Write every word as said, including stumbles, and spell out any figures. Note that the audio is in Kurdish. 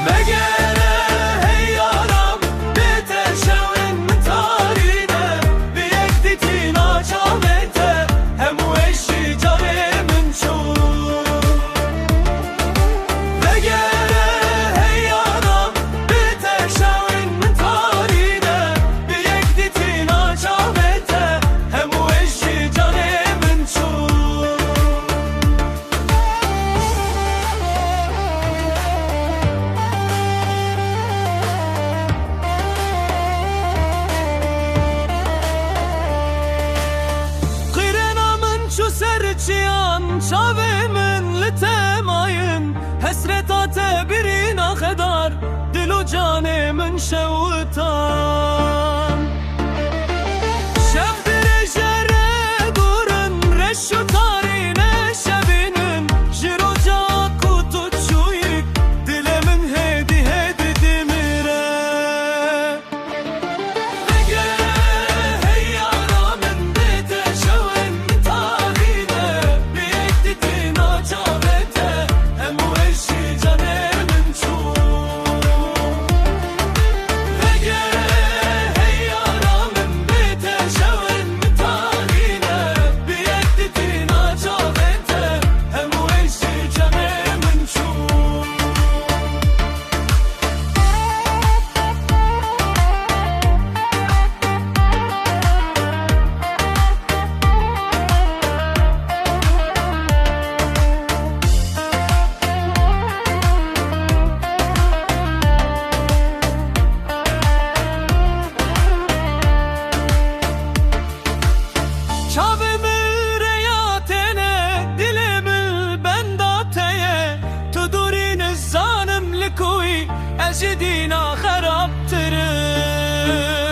Vegere hey yara min, bê te şewên min tarî ne, bi yek dîtina çavê te, hemû eşî canê min çû. Vegere hey yara min, bê te şewên min tarî ne, bi yek dîtina çavê te, hemû eşî canê min çû. Qîrena min çû ser çiyan, çavê min li te mayin. Hesreta te birîna xedar, dil û canê min şewitan. Şev dirêj e, rê dûr in, reş û tarî ne şevînin. Ji roja ku tu çûyî, dilê min hêdî hêdî dimire. Vegere hey yara min, bê te şewên min tarî ne, bi yek dîtina çavê te, hemû eşî canê min çû. Vegere hey yara min, bê te şewên min tarî ne, bi yek dîtina çavê te, hemû eşî canê min çû. Çavê min rêya te ne, dilê min li benda te ye. Tu dûrî nizanim li ku yî, ez ji dîna xerabtir im.